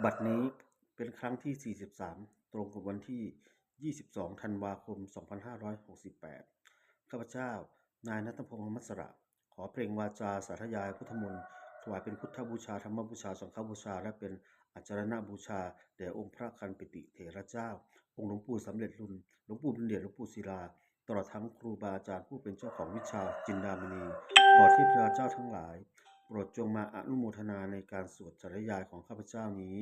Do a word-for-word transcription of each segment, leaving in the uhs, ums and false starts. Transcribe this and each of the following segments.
บัดนี้เป็นครั้งที่ สี่สิบสาม ตรงกับวันที่ ยี่สิบสอง ธันวาคม สองพันห้าร้อยหกสิบแปด ข้าพเจ้า นายณัฐพงษ์ มัสสระ ขอเปล่งวาจาสาธยายพุทธมนต์ ถวายเป็นพุทธบูชา ธรรมบูชา สังฆบูชา และเป็นอาจารณบูชา แด่องค์พระคันปิติเถระเจ้า องค์หลวงปู่สำเร็จลุน หลวงปู่ดุลเดช หลวงปู่ศิลา ตลอดทั้งครูบาอาจารย์ผู้เป็นเจ้าของวิชาจินดามณี ขอเทพเทวาเจ้าทั้งหลาย โปรดจงมาอนุโมทนาในการสวดสาธยายของข้าพเจ้านี้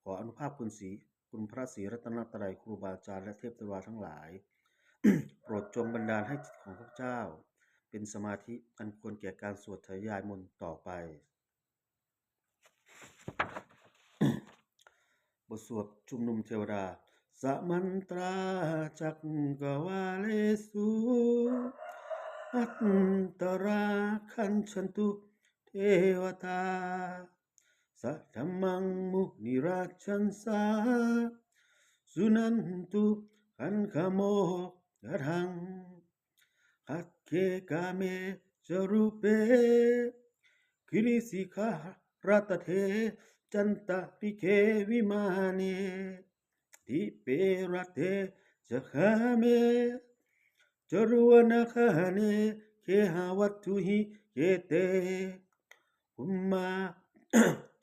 ขออานุภาพคุณศรี คุณพระศรีรัตนตรัย ครูบาอาจารย์ และเทพเทวาทั้งหลาย โปรดจงบันดาลให้จิตของข้าพเจ้า เป็นสมาธิอันควรแก่การสวดสาธยายมนต์ต่อไป บทสวดชุมนุมเทวดา Samantā cakkavāḷesu atrāgacchantu devatā, saddhammaṃ munirājassa suṇantu saggamokkhadaṃ. Sagge kāme ca rūpe girisikharataṭe cantalikkhe vimāne, dīpe raṭṭhe ca gāme taruvanagahane gehavatthumhi khette, bhummā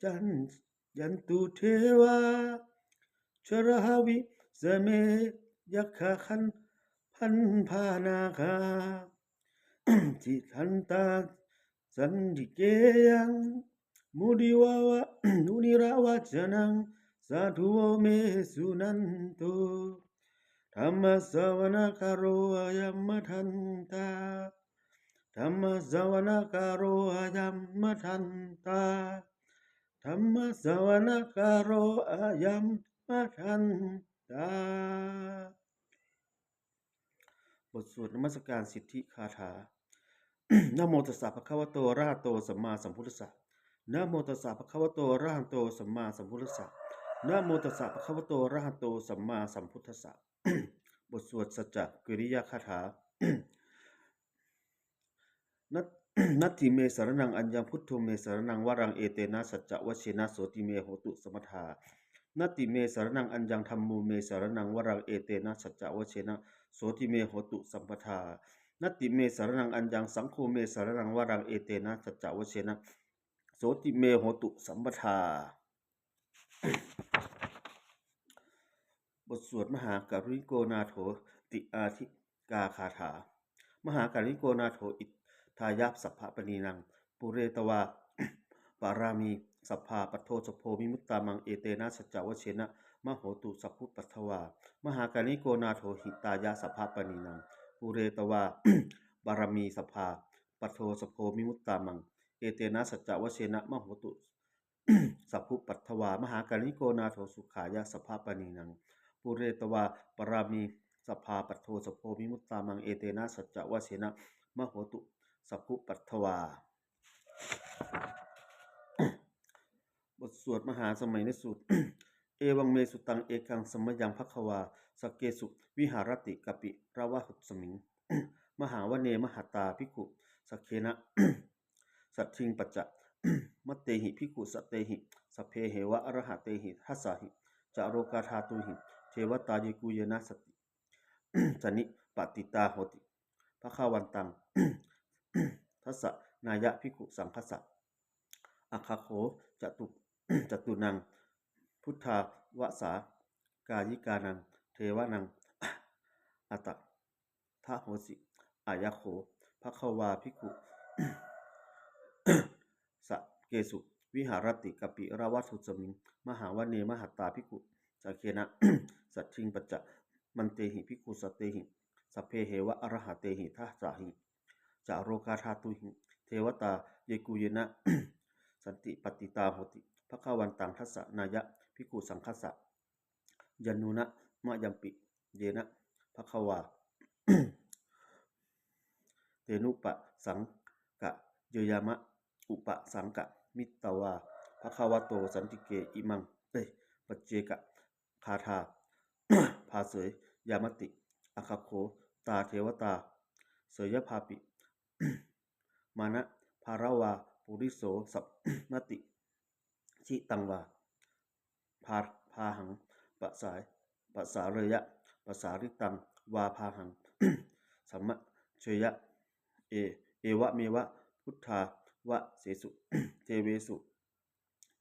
cāyantu devā jalathalavisame yakkhagandhabbanāgā, tiṭṭhantā santike yaṃ muniva- munivaravacanaṃ sādhavo me suṇantu. Dhammassavanakālo ayam bhadantā. Dhammassavanakālo ayam bhadantā. Dhammassavanakālo ayam bhadantā. บทสวดนมัสการสิทธิคาถา Namo tassa bhagavato arahato sammāsambuddhassa. Namo tassa bhagavato arahato sammāsambuddhassa. Namo tassa bhagavato arahato sammāsambuddhassa. บทสวดสัจจกิริยาคาถา Nat- Natthi me saraṇaṃ aññaṃ, buddho me saraṇaṃ varaṃ, etena saccavajjena sotthi me hotu sabbadā. Natthi me saraṇaṃ aññaṃ, dhammo me saraṇaṃ varaṃ, etena saccavajjena sotthi me hotu sabbadā. Natthi me saraṇaṃ aññaṃ, saṅgho me saraṇaṃ varaṃ, etena saccavajjena sotthi me hotu sabbadā. บทสวดมหาการุณิโกนาโถติอาทิกาคาถา Mahākāruṇiko nātho hitāya sabbapāṇinaṃ, pūretvā pāramī sabbā patto sambodhimuttamaṃ, etena saccavajjena mā hontu sabbupaddavā. Mahākāruṇiko nātho hitāya sabbapāṇinaṃ, pūretvā pāramī sabbā patto sambodhimuttamaṃ, etena saccavajjena mā hontu sabbupaddavā. Mahākāruṇiko nātho sukhāya sabbapāṇinaṃ, pūretvā pāramī sabbā patto sambodhimuttamaṃ, etena saccavajjena mā hontu sabbupaddavā. บทสวดมหาสมัยนสูตร Evaṃ me sutaṃ. Ekaṃ samayaṃ bhagavā sakkesu viharati kapilavatthusmiṃ mahāvane mahatā bhikkhusaṅghena saddhiṃ pañcamattehi bhikkhusatehi sabbeheva arahantehi. Dasahi ca lokadhātūhi devatā yebhuyyena santi sannipatitā honti bhagavantaṃ dassanāya bhikkhusaṅghassa. Āgāgakho catu- catunnaṃ buddhāvasakāyikānaṃ devānaṃ attadahosi. Ayaṃ kho bhagavā bhikkhusaṅghesu viharati kapilavatthusmiṃ mahāvane mahatā bhikkhusaṅghena saddhiṃ pañcamattehi bhikkhusatehi sabbeheva arahantehi. Dasahi ca lokadhātūhi devatā yebhuyyena sannipatitā honti bhagavantaṃ dassanāya bhikkhusaṅghassa. Yannūna mayampi yena bhagavā tenupasaṅkameyyāma, upasaṅkamitvā bhagavato santike imaṃ, eh, paccekagāthā bhāseyyāmāti. Āgāgakho tā devatā seyyathāpi mānabharavā puriso sammiñjitaṃ vā bāhaṃ pasā- pasāreyya, pasāritaṃ vā bāhaṃ samajjheyya. E- evameva buddhāvāsesu devesu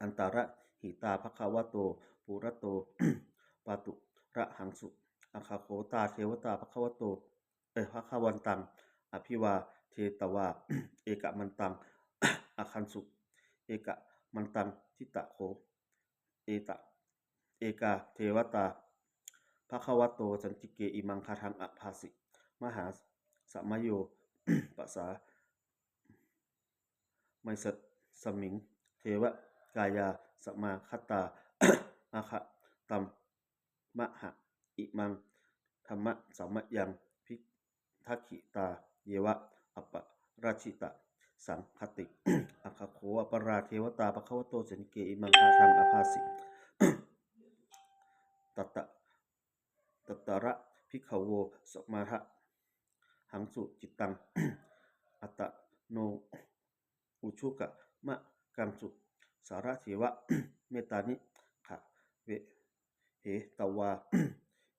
antarahitā bhagavato purato pāturahaṃsu. Atha kho tā devatā bhagavato eh, bhagavantaṃ abhivādetvā ekamantaṃ akkhaṃsu. Ekamantaṃ ṭhitā kho eta- ekā devatā bhagavato santike imaṃ gāthaṃ abhāsi: Mahāsamayo pasāmeyasmiṃ devakāyā samāgatā, āgatamha imaṃ dhammasamayaṃ dakkhitāyeva aparājitasaṅghanti. Atha kho aparā devatā bhagavato santike imaṃ gāthaṃ abhāsi: Tatra, tatra bhikkhavo samādahaṃsu cittaṃ attano ujukamakaṃsu. Sārathīva mettāni gahetvā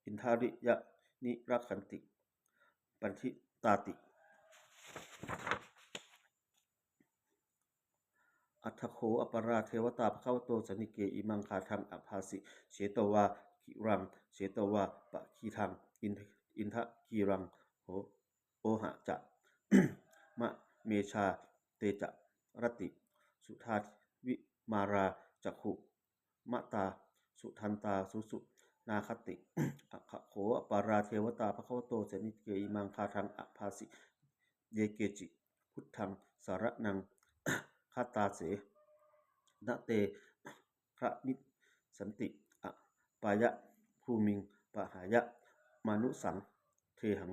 indriyāni rakkhanti paṇḍitāti. Atha kho aparā devatā bhagavato santike imaṃ gāthaṃ abhāsi: Chetvā khīlaṃ chetvā palighaṃ ind- indukīlaṃ o- ohacca manejā te caranti suddhā vimalā cakkhumatā sudantā susunāgāti. Atha kho aparā devatā bhagavato santike imaṃ gāthaṃ abhāsi: Ye keci buddhaṃ saraṇaṃ gatāse na te gamissanti apāyabhūmiṃ pahāya mānusaṃ dehaṃ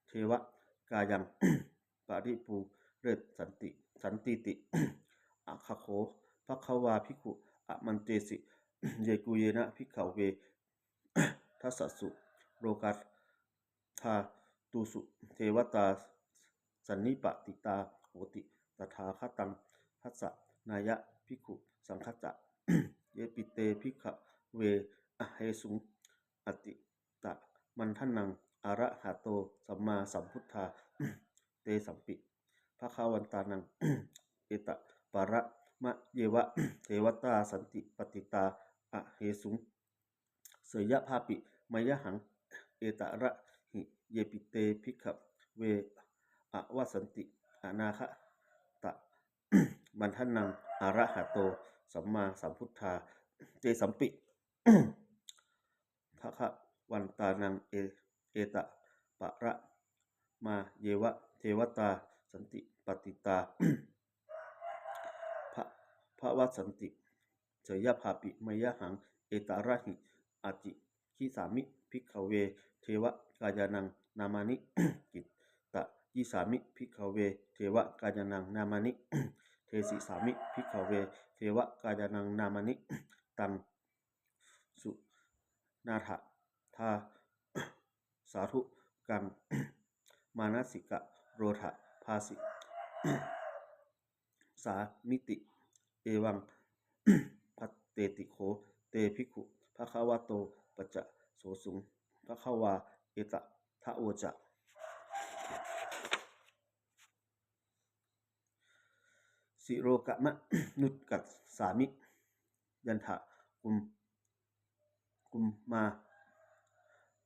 devakāyaṃ paripūressantīti. Atha kho bhagavā bhikkhū āmantesi: Yebhuyyena bhikkhave dasasu lokadhātūsu devatā sannipatitā honti tathāgataṃ dassanāya bhikkhusaṅghañca. Yepi te bhikkhave ahesuṃ atītamaddhānaṃ arahato sammāsambuddhā, tesampi bhagavantānaṃ etaparamāyeva devatā sannipatitā ahesuṃ. Seyyathāpi mayhaṃ etarahi. Yepi te bhikkhave avassanti anāgatamaddhānaṃ arahato sammāsambuddhā, tesampi bhagavantānaṃ e- etaparamāyeva devatā sannipatitā bha- bhavassanti. Seyyathāpi mayhaṃ etarahi. Ācikkhissāmi bhikkhave devakāyānaṃ nāmāni. Kittayissāmi bhikkhave devakāyānaṃ nāmāni. Desissāmi bhikkhave devakāyānaṃ nāmāni. Taṃ suṇātha sādhukaṃ manasikarotha bhāsissāmīti. Evaṃ bhanteti kho te bhikkhū bhagavato paccassosuṃ. Bhagavā etadavoca: Silokamanukassāmi yattha bhummā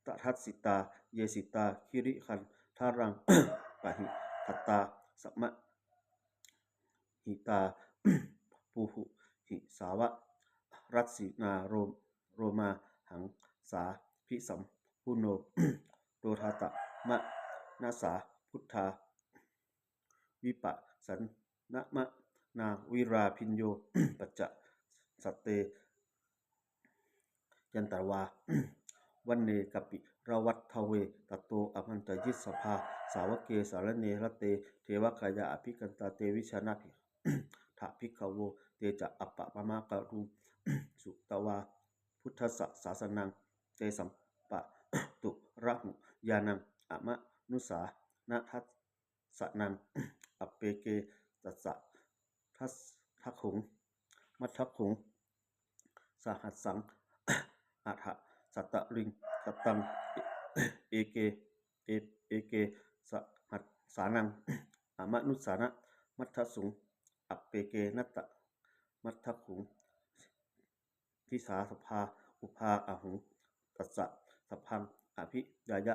tadassitā, ye sitā girigabbharaṃ pahitattā samāhitā. Pahūhi sāvaraṃ sallīnā ro- lomā haṃsābhisambhuno. Odātamanasā suddhā vippasannamanā, vīrā bhiyyo pañcasate ñatvā vane kāpilavatthave, tato āmantayi satthā sāvake sāsane rate. Devakāyā abhikkantā te vijānātha bhikkhavo. Te ca ātappamakaruṃ sutvā buddhassa sāsanaṃ, tesampāturahu ñāṇaṃ amanussāna dassanaṃ. Appeke tassa das- dakkhuṃ maddhakkhuṃ sahassaṃ atha sattariṃ kataṃ eke e- eke sahassānaṃ amanussānamaddasuṃ appekenantamaddakkhuṃ disā sabbā phuṭā ahuṃ. Tañca sabbaṃ abhiññāya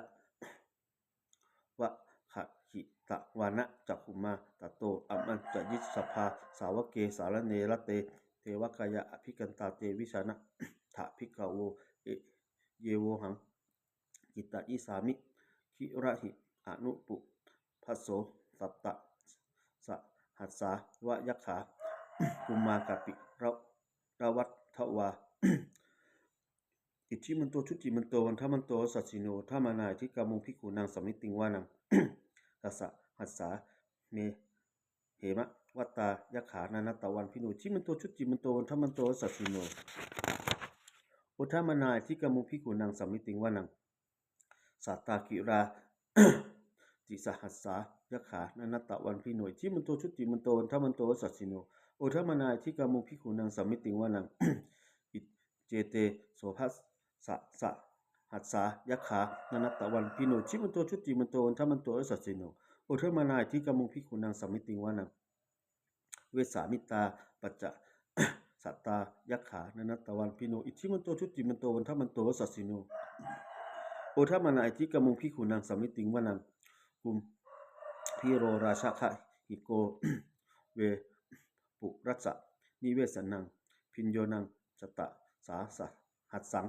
vavakkhitvāna cakkhumā tato āmantayi satthā sāvake sāsane rate devakāyā abhikkantā te vijānātha bhikkhavo ye vohaṃ kittayissāmi. Girāhi anupubbaso sattasahassā va yakkhā bhummā kāpilavatthavā iddhimanto jutimanto vaṇṇavanto yasassino modamānā abhikkāmuṃ bhikkhūnaṃ samitiṃ vanaṃ. Chasahassā me hemavatā yakkhā nānattavaṇṇino iddhimanto jutimanto vaṇṇavanto yasassino modamānā abhikkāmuṃ bhikkhūnaṃ samitiṃ vanaṃ. Sātāgirā tisahassā yakkhā nānattavaṇṇino iddhimanto jutimanto vaṇṇavanto yasassino modamānā abhikkāmuṃ bhikkhūnaṃ samitiṃ vanaṃ. Iccete soḷasasahassā yakkhā nānattavaṇṇino iddhimanto jutimanto vaṇṇavanto yasassino modamānā abhikkāmuṃ bhikkhūnaṃ samitiṃ vanaṃ. Vessāmittā pañcasatā yakkhā nānattavaṇṇino iddhimanto jutimanto vaṇṇavanto yasassino modamānā abhikkāmuṃ bhikkhūnaṃ samitiṃ vanaṃ. Kumbhīro rājagahiko vepullassa nivesanaṃ bhiyyo naṃ chatusāsa hassaṃ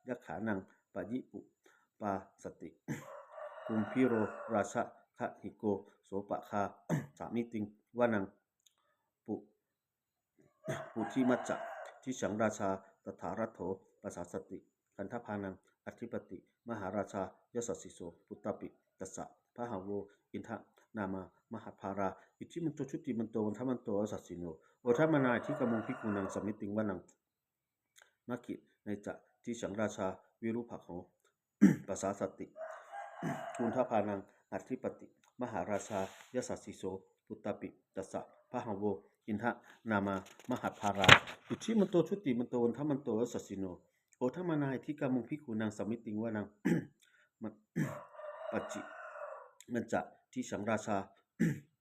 yakkhānaṃ payirupāsati. Kumbhīro rājagahiko sopāga samitiṃ vanaṃ. Pu- puthimajja disaṃ rājā dhataraṭṭho pasāsati. Gandhabbānaṃ ādhipati mahārājā yasassi so. Puttāpi tassa bahavo indanāmā mahabbalā iddhimanto jutimanto vaṇṇavanto yasassino modamānā abhikkāmuṃ bhikkhūnaṃ samitiṃ vanaṃ. Dakkhiṇañca disaṃ rājā virūpakkho pasāsati. Gandhabbānaṃ ādhipati mahārājā yasassi so. Puttāpi tassa bahavo indanāmā mahabbalā iddhimanto jutimanto vaṇṇavanto yasassino modamānā abhikkāmuṃ bhikkhūnaṃ samitiṃ vanaṃ. Ma- pacchimañca disaṃ rājā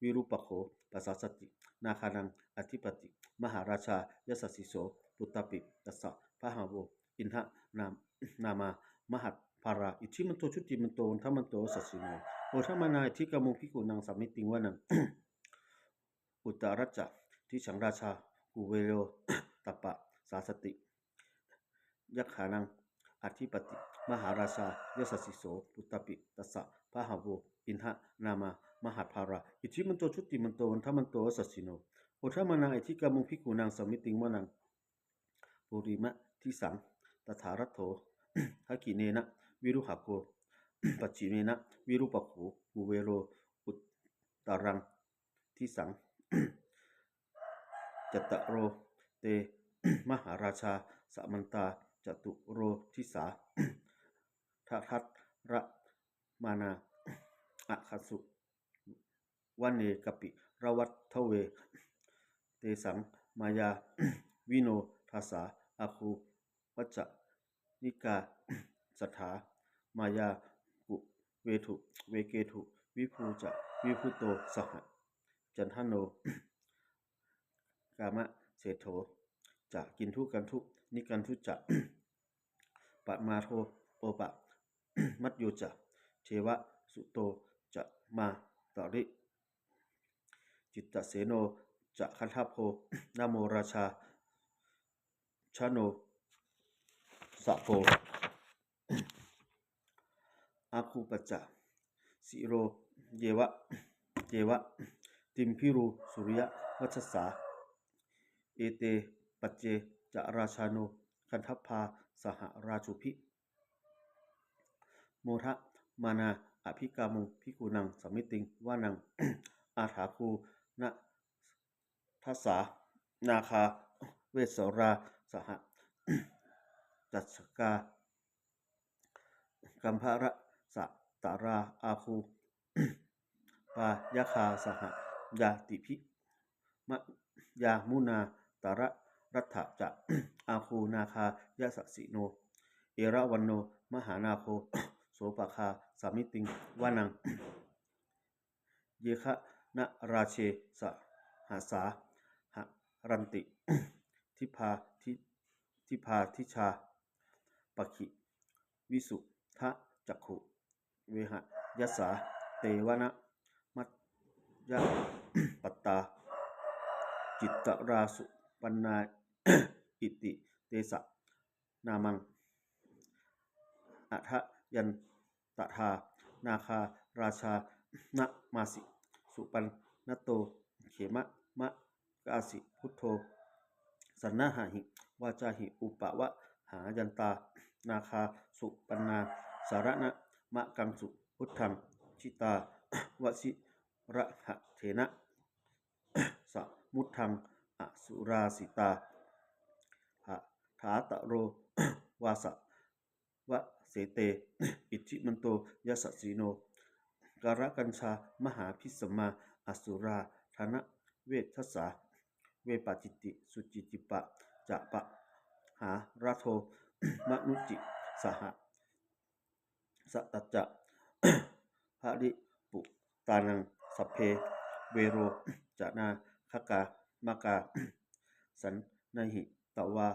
virūpakkho pasāsati. Nāgānaṃ ādhipati mahārājā yasassi so. Puttāpi tassa bahavo indanāmā mahabbalā iddhimanto jutimanto vaṇṇavanto yasassino modamānā abhikkāmuṃ bhikkhūnaṃ samitiṃ vanaṃ. Uttarañca disaṃ rājā kuvero tappasāsati. Yakkhānaṃ ādhipati mahārājā yasassi so. Puttāpi tassa bahavo indanāmā mahabbalā iddhimanto jutimanto vaṇṇavanto yasassino modamānā abhikkāmuṃ bhikkhūnaṃ samitiṃ vanaṃ. Purimaṃ disaṃ dhataraṭṭho dakkhiṇena virūḷhako pacchimena virūpakkho kuvero uttaraṃ disaṃ. Cattāro te mahārājā samantā caturo disā daddallamānā aṭṭhaṃsu vane kāpilavatthave. Tesaṃ māyāvino dāsā āgū vañcanikā saṭhā māyākuṭeṇḍu veṭeṇḍu viṭū ca viṭuṭo saha candano kāmaseṭṭho ca kinnughaṇḍu nighaṇḍu ca pamādo opamañño ca devasūto ca mātali cittaseno ca gandhabbo naḷo rājā janosabho. Āgū pañca sīso yeva yeva timbarū suriyavacchasā. Ete pañce ca rājāno gandhabbā saha rājubhi modamānā abhikkāmuṃ bhikkhūnaṃ samitiṃ vanaṃ. Athāgū na- dāsā nāgā vesālā saha tacchakā kambalassatarā āgū pāyāgā saha ñātibhi. Ma- yāmunā dhataraṭṭhā ca āgū nāgā yasassino, erāvaṇo mahānāgo sopāga samitiṃ vanaṃ. Yekhanarāje sahasā haranti dibbā di- dibbā dijā pakkhi visuddhacakkhū vehāyasā te vanamajjhapattā citrā supaṇṇā iti tesa nāmaṃ. Athayaṃ tathā nāgarājānamāsi supaṇṇato khemamakāsi buddho. Saṇhāhi vācāhi upavhayantā nāgā supaṇṇā saraṇamakaṃsu buddhaṃ. Jitā vajirahatthena samuddaṃ asurā sitā dhatadharo vāsavassete iddhimanto yasassino. Kālakañjā mahābhismā asurā dānaveghasā vepacitti sucitti pa ca pahārādo manucisaha satañca baliputtānaṃ sabbe verocanāmakā. Sannayhitvā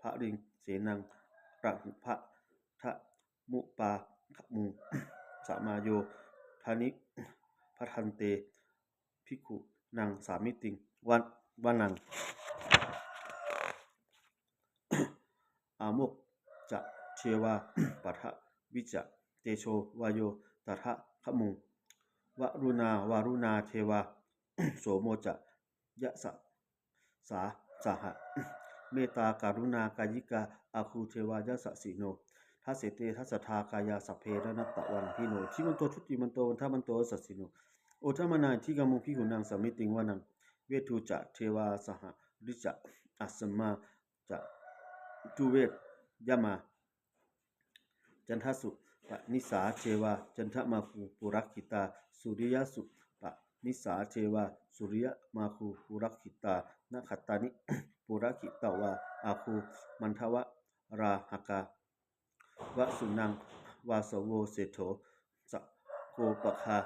baliṃ senaṃ rāhubhaddamupāgamuṃ samayodāni bhaddante bhikkhūnaṃ samitiṃ vanaṃ. Āmokā ca devā paṭhavī ca tejo vāyo tadāgamuṃ. Varuṇā vāruṇā devā somo ca yasasā saha mettākaruṇākāyikā āgū devā yasassino. Dasete dasadhā kāyā sabbe nānattavaṇṇino iddhimanto jutimanto vaṇṇavanto yasassino. Odātamanā abhikkāmuṃ bhikkhūnaṃ samitiṃ vanaṃ. Veṇḍū ca devā sahalī ca asamā ca duve yamā candassūpanisā devā candamāgū purakkhitā. Suriyassūpanisā devā suriyamāgū purakkhitā. Nakkhattāni purakkhitvā āgū mandavalāhakā. Vasūnaṃ vāsavo seṭṭho sakkopāga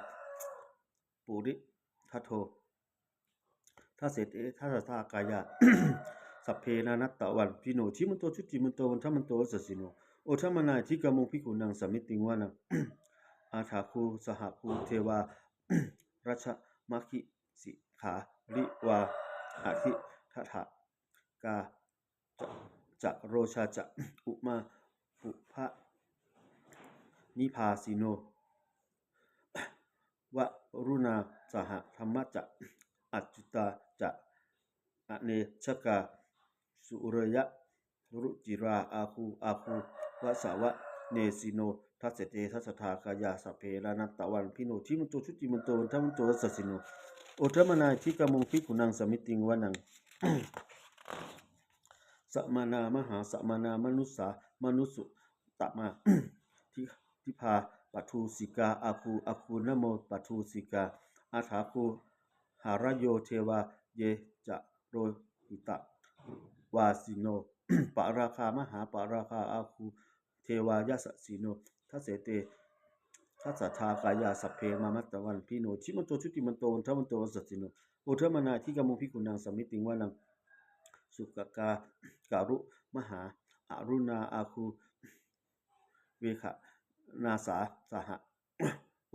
purindado. Dasete dasadhā kāyā sabbe nānattavaṇṇino iddhimanto jutimanto vaṇṇavanto yasassino. Odātamanā abhikkāmuṃ bhikkhūnaṃ samitiṃ vanaṃ. Athāgū sahabhū devā rājamahīsī gandhabbanāgā siddhitāmakā ca rojā ca ummāpupphanibhāsino. Varuṇā sahadhammā ca accutā ca anejakā sūleyyarucirā āgū āgū vāsavanesino. Dasete dasadhā kāyā sabbe nānattavaṇṇino iddhimanto jutimanto vaṇṇavanto yasassino. Odātamanā abhikkāmuṃ bhikkhūnaṃ samitiṃ vanaṃ. Samānā mahāsamānā mānusā mānusuttamā di- dibbā paṭhavikkama āgū āgū nāma paṭhavikkama. Athāgū harayo devā ye ca lohitavāsino. Pāragā mahāpāragā āgū devā yasassino. Dasete dasadhā kāyā sabbe nānattavaṇṇino iddhimanto jutimanto vaṇṇavanto yasassino. Odātamanā abhikkāmuṃ bhikkhūnaṃ samitiṃ vanaṃ. Sukkā karumhā aruṇā āgū veghanasā saha.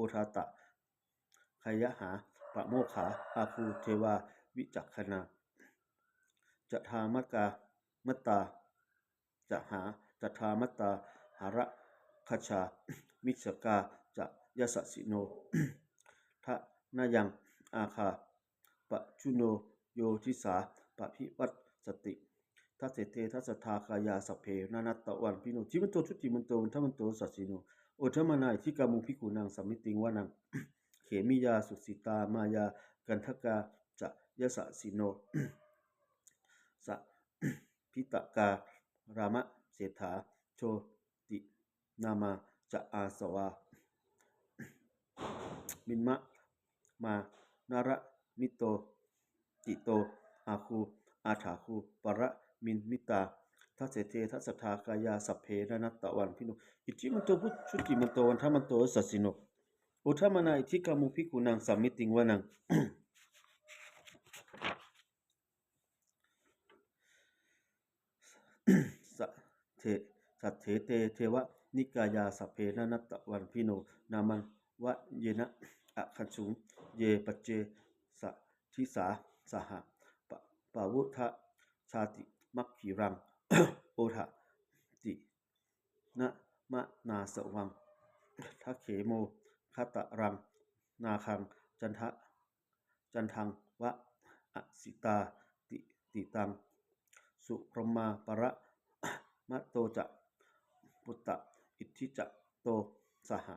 Odātagayhā pāmokkhā āgū devā vicakkhaṇā. Cadāmattā mattā saha cadāmattā hāragajā missakā ca yasassino. Thanayaṃ āgā pajjunno yo disā abhivassati. Dasete dasadhā kāyā sabbe nānattavaṇṇino iddhimanto jutimanto vaṇṇavanto yasassino. Odātamanā abhikkāmuṃ bhikkhūnaṃ samitiṃ vanaṃ. Khemiyā tusitā māyā kaṭṭhakā ca yasassino. Sabhitakā lāmaseṭṭhā jotināmā ca āsavā. Bhimmamānārāmito citto āgū athāgū paranimmitā. dasete dasadhā kāyā sabbe nānattavaṇṇino, iddhimanto jutimanto vaṇṇavanto yasassino, modamānā abhikkāmuṃ bhikkhūnaṃ samitiṃ vanaṃ. Sa- te- Saṭṭhete devanikāyā sabbe nānattavaṇṇino, nāmanvayena āgañchuṃ ye caññe sadisā saha. Pa- pavutthajātimakkhilaṃ odāti- namanāsavaṃ, dakkhemoghataraṃ nāgaṃ canda- candaṃva asitāti- tiṭṭhaṃ. Subrahmā paramatto ca puttā iddhimato saha,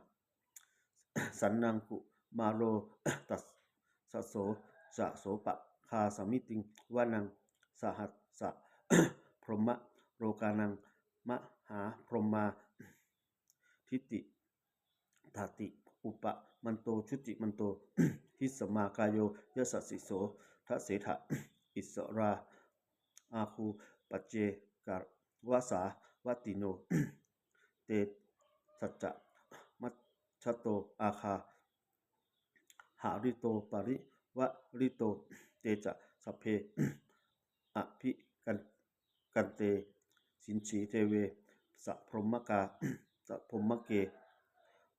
sanaṅkumāro dasaso ca sopāga samitiṃ vanaṃ. Sahassaṃ brahmalokānaṃ mahābrahmābhitiṭṭhati, upapanno jutimanto bhismākāyo yasassi so. Dasettha issarā āgū paccekavasavattino, tesañca majjhato āgā hārito parivārito. Te ca sabbe abhikkante sinde deve sabrahmake,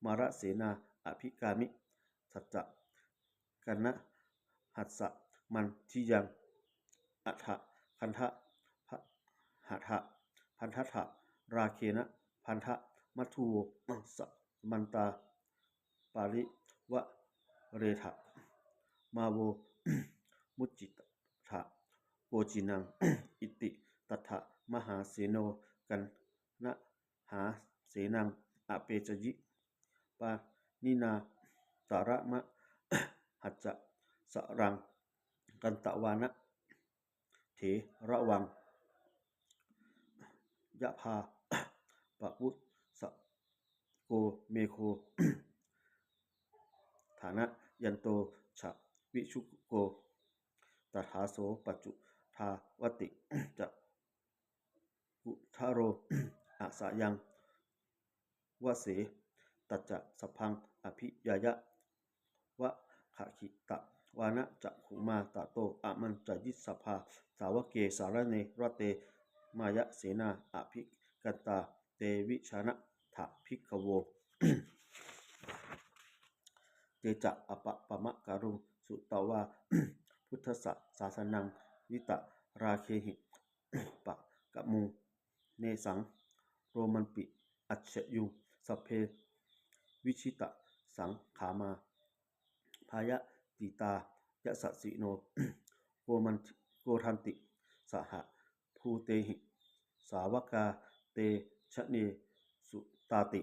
mārasenā abhikkāmi. Saccaṃ kaṇhassa mandiyaṃ, aṭṭhaṃ gandhahatha bandhatha, rāgena bandhamatthu vo, samantā parivāretha, mā vo muñcittha koci naṃ. Iti tattha mahāseno kaṇhasenaṃ apesayi, pāṇinā talamāhacca saraṃ katvāna theravaṃ. Yathā pāvussako megho, thanayanto savijjuko, tadā so paccudāvatti, cakkhugaro asayaṃvase. Tañca sabbaṃ abhiññāya vavakkhitvāna cakkhumā, tato āmantayi satthā sāvake sāsane rate. Mārasenā abhikkantā te vijānātha bhikkhavo, te ca ātappamakaruṃ sutvā buddhassa sāsanaṃ. Vītarāgehi pakkāmuṃ nesaṃ lomampi iñjayuṃ, sabbe vijitasaṅgāmā bhayātītā yasassino. Modan- modanti saha bhūtehi sāvakā te janesutāti,